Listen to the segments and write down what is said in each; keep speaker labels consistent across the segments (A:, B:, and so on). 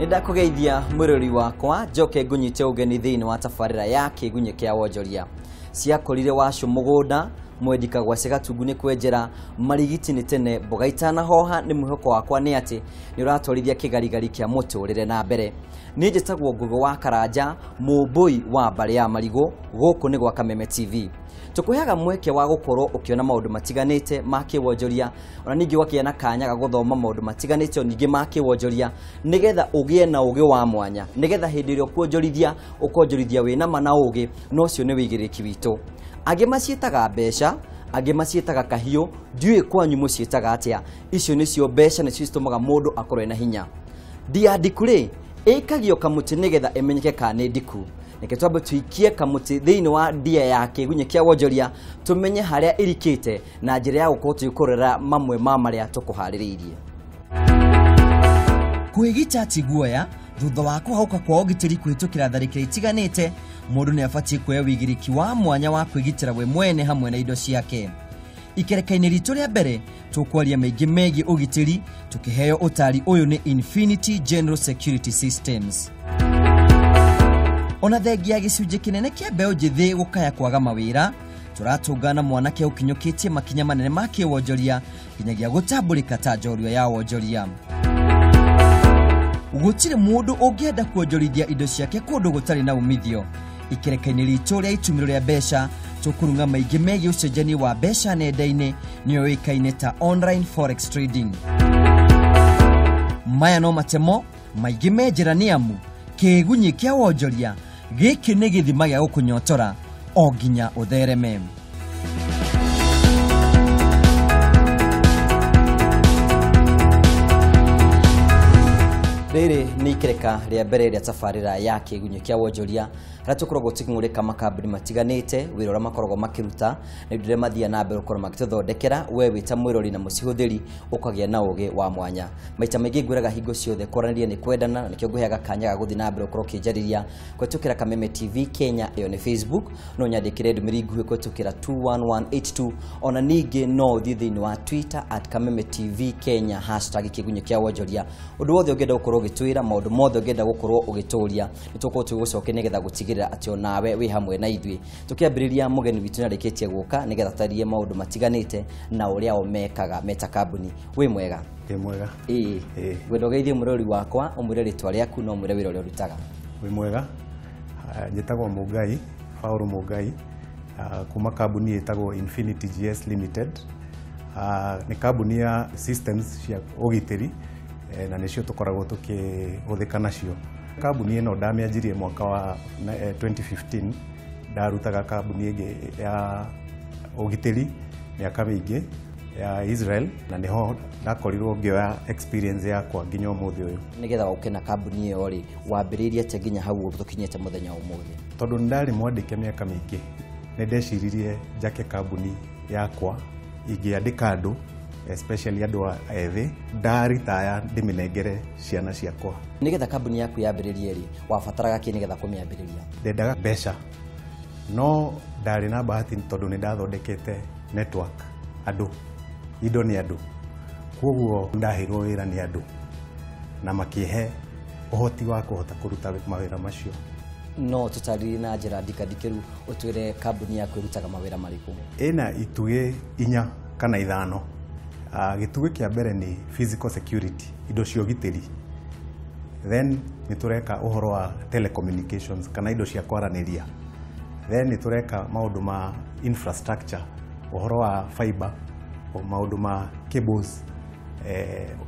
A: Nĩndakũgeithia mwĩrori wakwa njoke ngũnyite ũgeni thĩinĩ wa tabarĩra ya kĩgunyĩ kĩa wonjoria. Ciakorire wacũ mũgũnda mwendi kagwace gatungu nĩ kwenjera marigiti nĩ tene mboga itanahoha. Nĩ mwĩhoko wakwa nĩ atĩ nĩ ũratwarithia kĩgarigari kĩa mũtũrĩre na mbere. Niĩ njĩtagwo Ngũgĩ wa Karanja, mũmbũi wa mbarĩ ya marigũ, gũkũ nĩ gwa Kameme TV. Tũkũheaga mweke wa gũkorwo ũkĩona maũndũ matiganĩte ma kĩwonjoria, ona ningĩ ũgakĩgĩa na kanya ga gũthoma maũndũ matiganĩte o ningĩ ma kĩwonjoria, nĩgetha ũgĩe na ũgĩ wa mwanya, nĩgetha hĩndĩ ĩrĩa ũkuonjorithia ũkonjorithia wĩna ma na ũgĩ, na ũcio nĩ wĩigĩrĩrĩki witũ. Angĩ maciĩtaga mbeca, angĩ maciĩtaga kahiũ, ndiũĩ kwanyu mũciĩtaga atĩa. Icio nĩcio mbeca, nĩcio citũmaga mũndũ akorwo ena hinya. Ndia ndiku rĩ, ĩikagio kamũtĩ nĩgetha ĩmenyeke kana nĩ ndiku. Reke twambe tũikie kamũtĩ thĩinĩ wa ndia ya kĩgunyĩ kĩa wonjoria, tũmenye harĩa ĩrikĩte na njĩra ya gũkorwo tũgĩkũrera mamwe ma marĩa tũkũharĩrĩirie. Kwĩgita ti guoya, thutha wa kũhauka kwa ũgitĩri kũhĩtũkĩra tharĩkĩra itiganĩte, mũndũ nĩ abatiĩ kuoya wĩigĩrĩki wa mwanya wa kwĩgitĩra we mwene hamwe na indo ciake. Ikereka-inĩ ritũ rĩa mbere tũkwaria maingĩ megiĩ ũgitĩri, tũkĩheo ũtari ũyũ nĩ Infinity General Security Systems. Ona thengia ya gĩcunjĩ kĩnene kĩa mbeũ njĩthĩ gũkaya kwaga mawĩra, tũratũngana mwanake ũkinyũkĩtie makinya manene ma kĩwonjoria nginyagia gũtambũrĩka ta njorua ya wonjoria. Gũtirĩ mũndũ ũngĩenda kuonjorithia indo ciake kũndũ gũtarĩ na umithio. Ikereka-inĩ ritũ rĩa itumĩro rĩa mbeca tũkũrung'a maingĩ megiĩ ũcenjania wa mbeca nenda-inĩ, nĩyo yũĩkaine ta online forex trading. Maya no matemo maingĩ me njĩra nĩ amu kĩgunyĩ kĩa wonjoria gĩkĩ nĩ gĩthima gĩa gũkũnyotora o nginya ũthereme. Rĩrĩ nĩ ikereka rĩa mbere rĩa tabarĩra ya kĩgunyĩ kĩa wonjoria, harĩa tũkoragwo tũkĩng'ũrĩka makambuni matiganĩte, wĩra ũrĩa makoragwo makĩruta na indo iria mathiaga na mbere gũkorwo magĩtũthondekera, we wĩ ta mwĩrori na mũcihũthĩri ũkagĩa na ũgĩ wa mwanya. Maita maingĩ ngwĩraga hingo ciothe kwaranĩria nĩ kwendana, na nĩkĩo ngũheaga kanya ga gũthiĩ na mbere gũkorwo ũkĩnjarĩria kũhĩtũkĩra Kameme TV Kenya, ĩyo nĩ Facebook, no nyandĩkĩre ndũmĩrĩri nguhĩ kũhĩtũkĩra 21182, ona ningĩ no ũthiĩ thĩinĩ wa Twitter at Kameme TV Kenya hashtag kĩgunyĩ kĩa wonjoria. Ũndũ wothe ũngĩenda gũkorwo ũgĩtwĩra, maũndũ mothe ũngĩenda gũkorwo ũgĩtũria, nĩ tũgũkorwo tũgĩgũcokia nĩgetha gũtigĩrĩra atĩ onawe wĩ hamwe na ithuĩ. Tũkĩambĩrĩria mũgeni witũ nĩarĩkĩtie gũka nĩgetha twarie maũndũ matiganĩte na ũrĩa o mekaga meta kambuni. Wĩ mwega?
B: Wĩ mwega.
A: Ĩĩ.
B: Ĩĩ.
A: Ngwenda ũgeithie mũrori wakwa, ũmwĩre rĩtwa rĩaku na ũmwĩre wĩra ũrĩa ũrutaga.
B: Wĩ mwega. Njĩtagwo Mũngai, Paul Mũngai, kuma kambuni ĩtagwo Infinity GS Limited. Nĩ kambuni ya systems cia ũgitĩri, na nĩcio tũkoragwo tũkĩhũthĩka nacio. Kambuni ĩno ndamĩanjirie mwaka wa 2015, ndarutaga kambuni ĩngĩ ya ũgitĩri mĩaka mĩingĩ ya Israel, na nĩho ndakorirwo ngĩoya experience yakwa nginya ũmũthĩ ũyũ.
A: Nĩgetha ũke na kambuni ĩyo rĩ, wambĩrĩirie atĩa nginya hau tũkinyĩte mũthenya wa ũmũthĩ?
B: Tondũ nĩ ndarĩ mwandĩke mĩaka mĩingĩ, nĩ ndeciririe njake kambuni yakwa ingĩandĩka andũ, especially andũ a ethĩ, ndaritaya ndĩmĩnengere ciana ciakwa.
A: Nĩgetha kambuni yaku yambĩrĩrie rĩ, wabataraga kĩ nĩgetha kũmĩambĩrĩria?
B: Ndendaga mbeca, no ndarĩ na bahati tondũ nĩ ndathondekete network, andũ, indo nĩ andũ, koguo ndaheirwo wĩra nĩ andũ na makĩhe ũhoti wa kũhota kũruta mawĩra macio.
A: No tũtarĩrie na njĩra ndikandikĩru, ũtwĩre kambuni yaku ĩrutaga mawĩra marĩkũ?
B: Ĩna itugĩ 4 kana 5. Gĩtugĩ kĩa mbere nĩ physical security, indo cia ũgitĩri. Then nĩ tũreka ũhoro wa telecommunications kana indo cia kwaranĩria. Then nĩ tũreka maũndũ ma infrastructure, ũhoro wa fiber, maũndũ ma cables,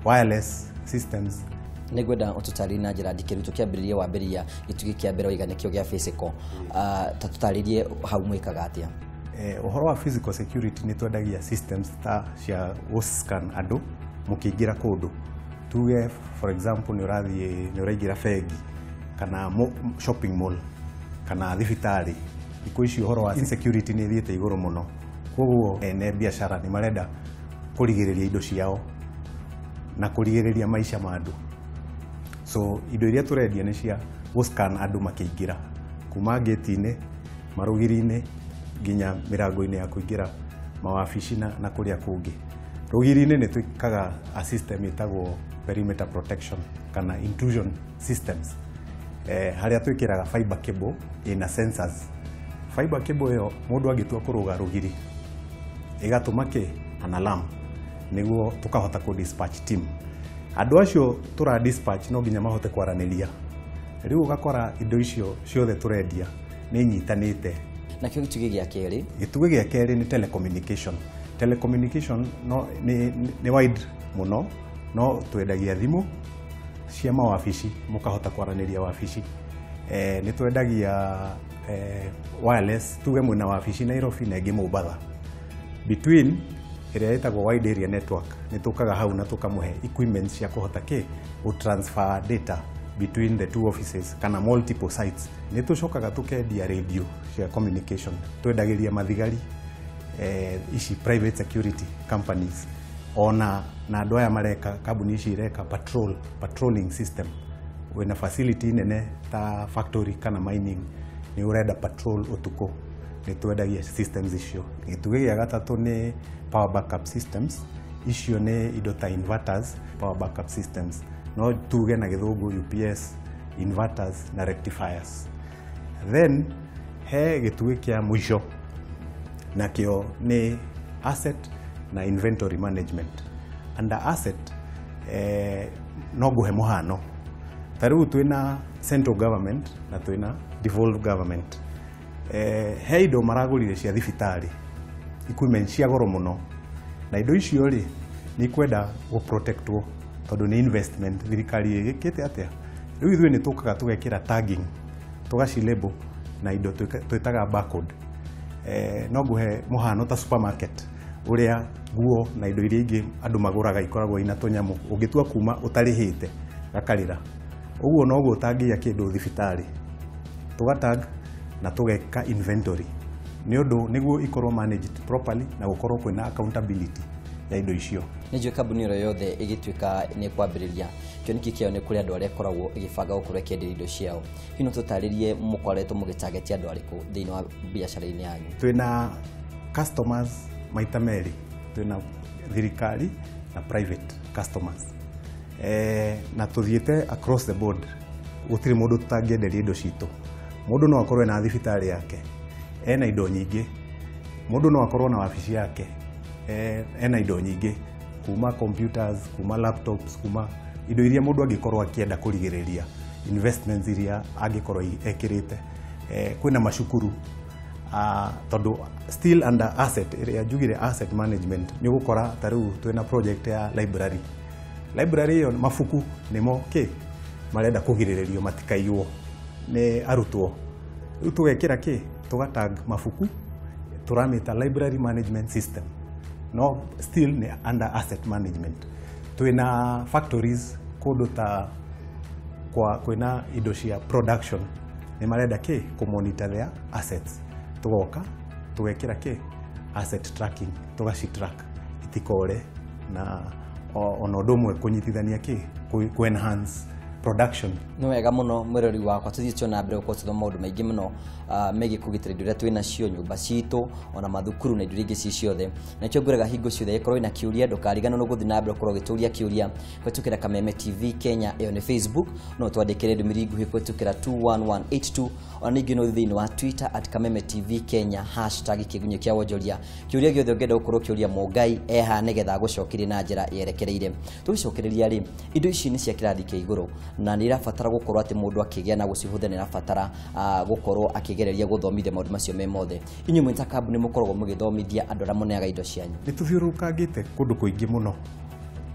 B: wireless systems.
A: Nĩngwenda ũtũtarĩrie na njĩra ndikĩru, tũkĩambĩrĩria wambĩrĩria gĩtugĩ kĩa mbere waiga nĩkĩo gĩa physical. Ta tũtarĩrie hau mwĩkaga atĩa?
B: Ũhoro wa physical security nĩ twendagia systems ta cia gũ-scan andũ mũkĩingĩra kũndũ. Tuge for example nĩ ũrathiĩ, nĩ ũraingĩra bengi kana shopping mall kana thibitarĩ. Thikũ ici ũhoro wa insecurity nĩ ĩthiĩte igũrũ mũno, koguo ene biacara nĩ marenda kũrigĩrĩria indo ciao na kũrigĩrĩria maica ma andũ. So indo iria tũrendia nĩ cia gũ-scan andũ makĩingĩra kuma gate-inĩ, marũgiri-inĩ nginya mĩrango-inĩ ya kũingĩra mawabici na kũrĩa kũngĩ. Rũgiri-inĩ nĩ twĩkaga a system ĩtagwo perimeter protection. kana intrusion systems, harĩa twĩkĩraga fiber cable ĩna sensors. Fiber cable ĩyo mũndũ angĩtua kũrũga rũgiri ĩgatũma kĩ an alarm nĩguo tũkahota kũ dispatch team. Andũ acio tũra dispatch no nginya mahote kwaranĩria. Rĩu ũgakora indo icio ciothe tũrendia nĩ inyitanĩte.
A: Nakĩo gĩtugĩ gĩa kerĩ?
B: Gĩtugĩ gĩa kerĩ nĩ telecommunication. Telecommunication no nĩ wide mũno, no twendagia thimũ cia mawabici, mũkahota kwaranĩria wabici. Nĩ twendagia wireless, tuge mwĩna wabici Nairobi na ĩngĩ Mombatha. Between ĩrĩa ĩtagwo wide area network, nĩ tũkaga hau na tũkamũhe equipment cia kũhota kĩ gũ transfer data between the two offices kana multiple sites. Nĩ tũcokaga tũkendia radio cia communication, twendagĩria mathigari, ici private security companies, ona na andũ aya mareka kambuni ici ireka patrolling system. Wĩna facility nene ta factory kana mining, nĩ ũrenda patrol ũtukũ, nĩ twendagia systems icio. Gĩtugĩ gĩa gatatũ nĩ power backup systems. Icio nĩ indo ta inverters, power backup systems, no tuge na gĩthũngũ UPS, inverters na rectifiers. Then he gĩtugĩ kĩa mũico nakĩo nĩ asset na inventory management. Under asset, no ngũhe mũhano ta rĩu twĩna central government na twĩna devolved government. He indo maragũrire cia thibitarĩ, equipment cia goro mũno, na indo icio rĩ nĩ ikwenda gũprotectwo tondũ nĩ investment thirikari ĩgĩkĩte atĩa. Rĩu ithuĩ nĩ tũkaga tũgekĩra tagging, tũgacilabel na indo twĩtaga barcode. No ngũhe mũhano ta supermarket ũrĩa nguo na indo iria ingĩ andũ magũraga ikoragwo ina tũnyamũ, ũngĩtua kuma ũtarĩhĩte gakarĩra. Ũguo noguo ũtangĩiya kĩndũ thibitarĩ, tũgatag na tũgeka inventory nĩ ũndũ nĩguo ikorwo managed properly na gũkorwo kwĩna accountability ya indo icio.
A: Nĩ njũĩ kambuni ĩyo yothe ĩgĩtuĩka nĩ kwambĩrĩria kĩoneki kĩayo nĩ kũrĩ andũ arĩa ĩkoragwo ĩgĩbanga gũkorwo ĩkĩenderia indo ciao. Hihi no tũtarĩrie mũkoretwo mũgĩtarget andũ arĩkũ thĩinĩ wa biacara-inĩ yanyu?
B: Twĩna customers maita merĩ, twĩna thirikari na private customers. Na tũthiĩte across the board, gũtirĩ mũndũ tũtangĩenderia indo citũ. Mũndũ no akorwo ena thibitarĩ yake, ena indo nyingĩ. Mũndũ no akorwo na wabici yake, ena indo nyingĩ, kuma computers, kuma laptops, kuma indo iria mũndũ angĩkorwo akĩenda kũrigĩrĩria investments iria angĩkorwo ekĩrĩte. Kwĩna macukuru, tondũ still under asset ĩrĩa njugire asset management, nĩ ũgũkora ta rĩu twĩna project ya library. Library ĩyo mabuku nĩmo kĩ marenda kũgirĩrĩrio matikaiywo nĩ arutwo. Rĩu tũgekĩra kĩ, tũgatag mabuku, tũramĩta library management system, no still nĩ under asset management. Twĩna factories kũndũ ta kwa kwĩna indo cia production, nĩ marenda kĩ kũ monitor their assets, tũgoka tũgekĩra kĩ asset tracking, tũgaci track itikore, na ona ũndũ ũmwe kũnyitithania kĩ kũ enhance production.
A: Nĩ wega mũno mwĩrori wakwa, tũthiĩte na mbere gũkorwo tũgĩthoma maũndũ maingĩ mũno megiĩ kũgitĩra indo iria twĩ nacio nyũmba citũ ona mathukuru na indo iria ingĩ ci ciothe. Na nĩkĩo ngwĩraga hingo ciothe ĩkorwo ĩna kĩũria ndũkariganĩrwo nĩ gũthiĩ na mbere gũkorwo ũgĩtũria kĩũria kũhĩtũkĩra Kameme TV Kenya, ĩyo nĩ Facebook, no twandĩkĩre ndũmĩrĩri nguhĩ kũhĩtũkĩra 21182, ona ningĩ no ũthiĩ thĩinĩ wa Twitter at Kameme TV Kenya hashtag kĩgunyĩ kĩa wonjoria. Kĩũria gĩothe ũngĩenda gũkorwo ũkĩũria Mũngai eha nĩgetha agũcokerie na njĩra yerekereire. Tũgĩcokereria rĩ, indo ici nĩ cia kĩrathi kĩa igũrũ na nĩ irabatara gũkorwo atĩ mũndũ akĩgĩa na gũcihũthĩra nĩ arabatara gũkorwo akĩgereria gũthomithia maũndũ macio me mothe. Inyuĩ mwĩ ta kambuni mũkoragwo mũgĩthomithia andũ arĩa mũneaga indo cianyu?
B: Nĩ tũthiũrũrũkangĩte kũndũ kũingĩ mũno,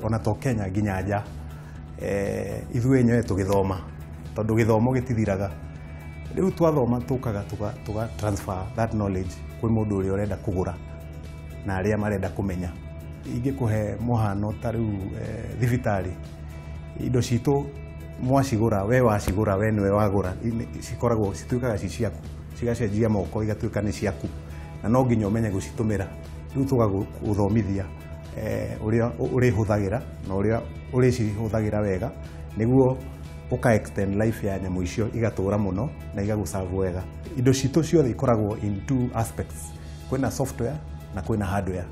B: ona to Kenya nginya nja. Ithuĩ enyewe tũgĩthoma, tondũ gĩthomo gĩtithiraga. Rĩu twathoma tũkaga tũga transfer that knowledge kwĩ mũndũ ũrĩa ũrenda kũgũra na arĩa marenda kũmenya. Ingĩkũhe mũhano ta rĩu thibitarĩ, indo citũ mwacigũra, we wacigũra, we nĩwe wagũra, cikoragwo cituĩkaga ci ciaku, cigacenjia moko igatuĩka nĩ ciaku, na no nginya ũmenye gũcitũmĩra. Rĩu tũgagũthomithia ũrĩa ũrĩhũthagĩra na ũrĩa ũrĩcihũthagĩra wega, nĩguo ũka extend life ya nyamũ icio igatũra mũno na igagũserve wega. Indo citũ ciothe ikoragwo in two aspects, kwĩna software na kwĩna hardware,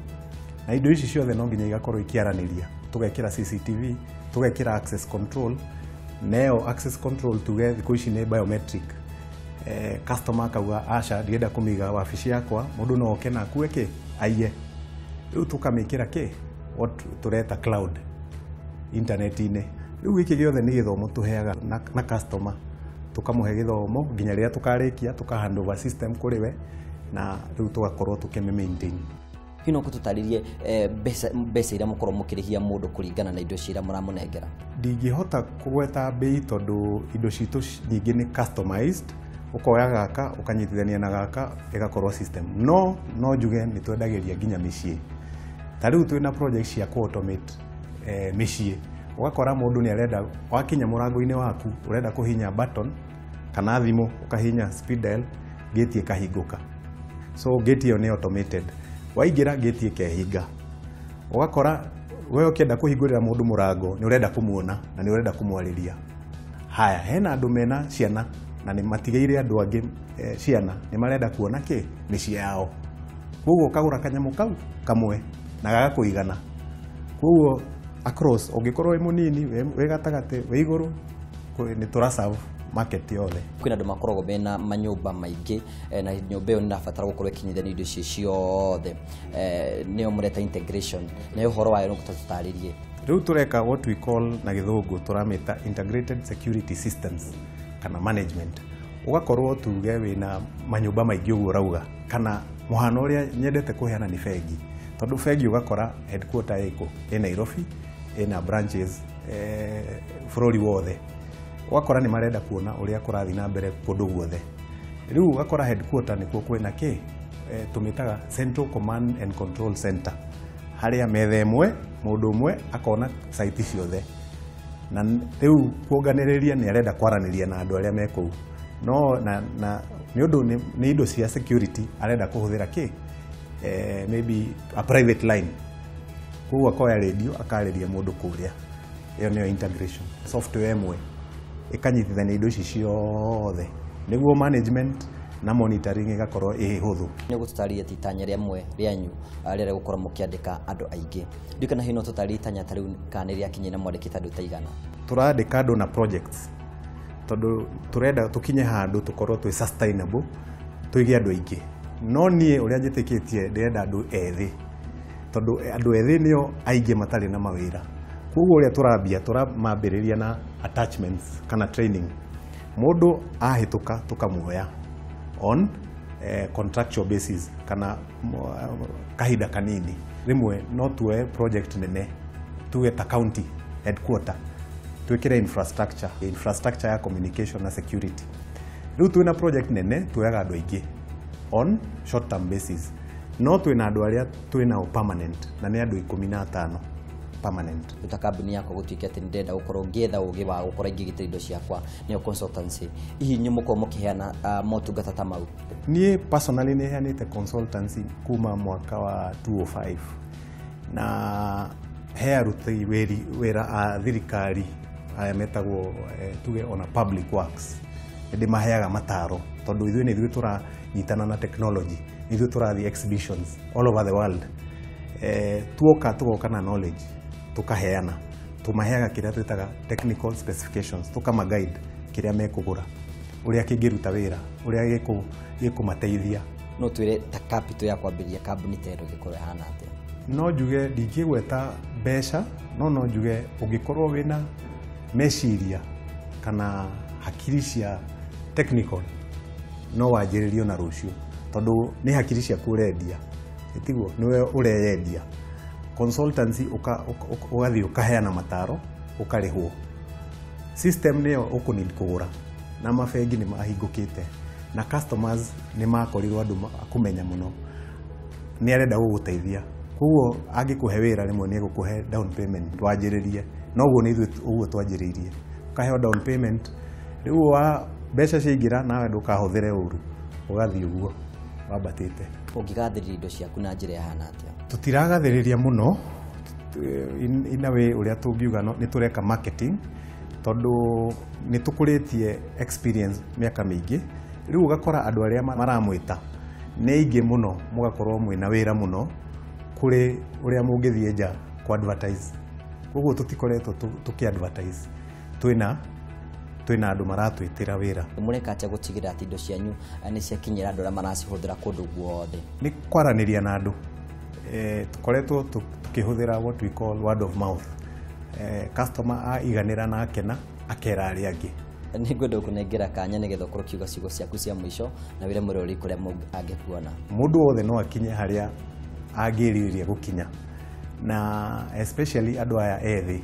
B: na indo ici ciothe no nginya igakorwo ikĩaranĩria. Tũgekĩra CCTV, tũgekĩra access control, Neo access control tuge thikũ ici nĩ biometric. Customer akauga aca ndienda kũmĩiga wabici yakwa, mũndũ no oke na akue kĩ aiye. Rĩu tũkamĩkĩra kĩ what tũreta cloud internet-inĩ. Rĩu gĩkĩ gĩothe nĩ gĩthomo tũheaga na customer, tũkamũhe gĩthomo nginya rĩrĩa tũkarĩkia tũka hand over system kũrĩ we, na rĩu tũgakorwo tũkĩmĩ maintain.
A: Hihi no ũtũtarĩrie mbeca iria mũkorwo mũkĩrĩhia mũndũ kũringana na indo ici iria mũramũnengera?
B: Ndingĩhota kũgweta mbei tondũ indo citũ nyingĩ nĩ customized, ũkoya gaka ũkanyitithania na gaka ĩgakorwo system. No njuge nĩ twendagĩria nginya mĩciĩ. Ta rĩu twĩna project cia kũ-automate mĩciĩ, ũgakora mũndũ nĩ arenda wakinya mũrango-inĩ waku ũrenda kũhinya button kana thimũ ũkahinya speed dial, gate ĩkahingũka. So gate ĩyo nĩ automated, waingĩra gate ĩkehinga. Ũgakora we ũkĩenda kũhingũrĩra mũndũ mũrango nĩ ũrenda kũmuona na nĩ ũrenda kũmwarĩria. Haya, hena andũ mena ciana na nĩ matigĩire andũ angĩ ciana, nĩ marenda kuona kĩ mĩciĩ yao, koguo ũkagũra kanyamũ kau kamwe na gagakũigana. Koguo across ũngĩkorwo wĩ mũnini, wĩ gatagatĩ, wĩ igũrũ, nĩ tũra serve market yothe.
A: Kwĩna andũ makoragwo mena manyũmba maingĩ, na nyũmba ĩyo nĩ ĩrabatara gũkorwo ĩkinyithanio indo icio ciothe, nĩyo mũreta integration, nayo ũhoro wayo no tũtarĩrie.
B: Rĩu tũreka what we call na gĩthũngũ tũramĩta integrated security systems kana management. Ũgakorwo tuge wĩna manyũmba maingĩ ũguo ũrauga, kana mũhano ũrĩa nyendete kũheana nĩ bengi, tondũ bengi ũgakora headquarter ĩkũ ĩ Nairobi, ĩna branches bũrũri wothe. Ũgakora nĩ marenda kuona ũrĩa kũrathiĩ na mbere kũndũ guothe. Rĩu ũgakora headquarter nĩkuo kwĩna kĩ tũmĩtaga central command and control center, harĩa metha ĩmwe mũndũ ũmwe akona site ciothe, na rĩu kuonganĩrĩria nĩ arenda kwaranĩria na andũ arĩa me kũu, no na nĩ ũndũ nĩ indo cia security arenda kũhũthĩra kĩ maybe a private line, koguo akoya radio akarĩria mũndũ kũrĩa. Ĩyo nĩyo integration software ĩmwe ĩkanyitithania indo ici ciothe nĩguo management na monitoring ĩgakorwo ĩ hũthũ.
A: Nĩ ũgũtũtarĩria ti itanya rĩamwe rĩanyu rĩrĩa gũkorwo mũkĩandĩka andũ aingĩ. Ndiũĩ kana hihi no tũtarĩrie itanya ta rĩu kana nĩ rĩakinyire na mwandĩkĩte andũ ta igana?
B: Tũrandĩka andũ na projects tondũ tũrenda tũkinye handũ tũkorwo twĩ sustainable, tũige andũ aingĩ. No niĩ ũrĩa njĩtĩkĩtie ndĩrenda andũ ethĩ, tondũ andũ ethĩ nĩo aingĩ matarĩ na mawĩra. Koguo ũrĩa tũrambia tũramambĩrĩria na attachments kana training. Mũndũ ahĩtũka tũkamuoya on contractual basis kana kahinda kanini. Rĩmwe no tuoe project nene, tuge ta county headquarter, twĩkĩre infrastructure ya communication na security. Rĩu twĩna project nene tuoyaga andũ aingĩ on short term basis, no twĩna andũ arĩa twĩnao permanent na nĩ andũ 15 permanent.
A: Ta kambuni yakwa gũtuĩke atĩ nĩndĩrenda gũkorwo ngĩetha ũgĩ wa gũkorwo ingĩgitĩra indo ciakwa, nĩyo consultancy, hihi inyuĩ mũkorwo mũkĩheana motungata ta mau?
B: Niĩ personally nĩ heanĩte consultancy kuma mwaka wa 2005, na he aruti wĩra a thirikari aya metagwo tuge ona public works, nĩ ndĩmaheaga mataro tondũ ithuĩ nĩ ithuĩ tũranyitana na technology, nĩ ithuĩ tũrathiĩ exhibitions all over the world. Tuoka tugoka na knowledge tukaheana, tũmaheaga kĩrĩa twĩtaga technical specifications, tũkama guide kĩrĩa mekũgũra, ũrĩa kĩngĩruta wĩra, ũrĩa gĩkũmateithia.
A: No twĩre ta capital ya kwambĩrĩria kambuni ta ĩno ĩngĩkorwo ĩhana atĩa?
B: No njuge ndingĩgweta mbeca, no njuge ũngĩkorwo wĩna meciria kana hakiri cia technical no wanjĩrĩrie ona rũciũ, tondũ nĩ hakiri ciaku ũrendia, tiguo? Nĩwe ũreyendia. Consultancy ũgathiĩ ũkaheana mataro ũkarĩhwo. System nĩyo ũkũ-need kũgũra, na mabengi nĩ mahingũkĩte na customers nĩ makorirwo andũ kũmenya mũno nĩ arenda gũgũteithia, koguo angĩkũhe wĩra rĩmwe nĩ egũkũhe down payment wanjĩrĩrie. Noguo nĩ ithuĩ ũguo twanjĩrĩirie, ũkaheo down payment, rĩu wa mbeca ciaingĩra nawe ndũkahũthĩre ũru, ũgathiĩ ũguo wambatĩte.
A: Ũngĩgathĩrĩria indo ciaku na njĩra ĩhana atĩa?
B: Tũtiragathĩrĩria mũno in a way ũrĩa tũngiuga nĩ tũreka marketing, tondũ nĩ tũkũrĩtie experience mĩaka mĩingĩ. Rĩu ũgakora andũ arĩa maramwĩta nĩ aingĩ mũno, mũgakorwo mwĩna wĩra mũno kũrĩ ũrĩa mũngĩthiĩ nja kũ advertise. Koguo tũtikoretwo tũkĩ advertise, twĩna Twĩna andũ maratwĩtĩra wĩra.
A: Mũreka atĩa gũtigĩrĩra atĩ indo cianyu nĩ ciakinyĩra andũ arĩa maracihũthĩra kũndũ guothe?
B: Nĩ kwaranĩria na andũ. Tũkoretwo tũkĩhũthĩra what we call word of mouth. Customer aiganĩra na akena, akera arĩa angĩ.
A: Nĩ ngwenda gũkũnengera kanya nĩgetha ũkorwo ũkiuga ciugo ciaku cia mũico na wĩre mũrori kũrĩa angĩkuona.
B: Mũndũ wothe no akinye harĩa angĩrirĩria gũkinya, na especially andũ aya ethĩ,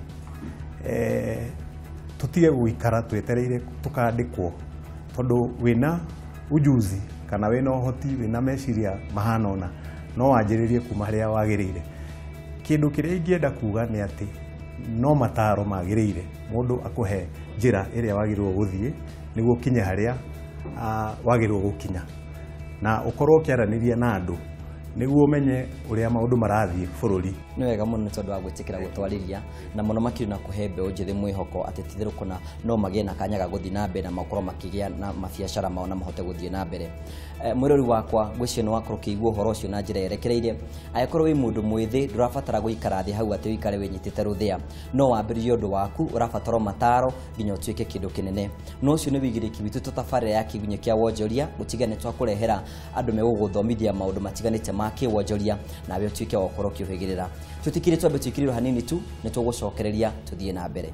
B: tũtige gũikara twetereire tũkandĩkwo, tondũ wĩna ujuzi kana wĩna ũhoti, wĩna meciria mahana ũna, no wanjĩrĩrie kuma harĩa wagĩrĩire. Kĩndũ kĩrĩa ingĩenda kuga nĩ atĩ no mataro magĩrĩire mũndũ akũhe njĩra ĩrĩa wagĩrĩirwo gũthiĩ nĩguo ũkinye harĩa wagĩrĩirwo gũkinya, na ũkorwo ũkĩaranĩria na andũ nĩguo ũmenye ũrĩa maũndũ marathiĩ bũrũri.
A: Nĩ wega mũno nĩ tondũ wa gwĩtĩkĩra gũtwarĩria na mũno makĩria na kũhe mbeũ njĩthĩ mwĩhoko atĩ ti-itherũ kũna no magĩe na kanya ga gũthiĩ na mbere na makorwo makĩgĩa na mabiacara mao na mahote gũthiĩ na mbere. Mwĩrori wakwa, ngwĩciria nĩ wakorwo ũkĩigua ũhoro ũcio na njĩra yerekereirie. Angĩkorwo wĩ mũndũ mwĩthĩ, ndũrabatara gũikara thĩ hau atĩ ũikare wĩnyitĩte rũthĩa, no wambĩrĩrie ũndũ waku, ũrabatara mataro nginya ũtuĩke kĩndũ kĩnene. No ũcio nĩ wĩigĩrĩki witũ tũtabarĩra ya kĩgunyĩ kĩa wonjoria, gũtiga nĩ twakũrehera andũ megũgũthomithia maũndũ matiganĩte ma kĩwonjoria, nawe ũtuĩke wa gũkorwo ũkĩũhĩgĩrĩra. Tũtikire twambe twĩkĩrĩrwo hanini tu, nĩ tũgũcokereria tũthiĩ na mbere.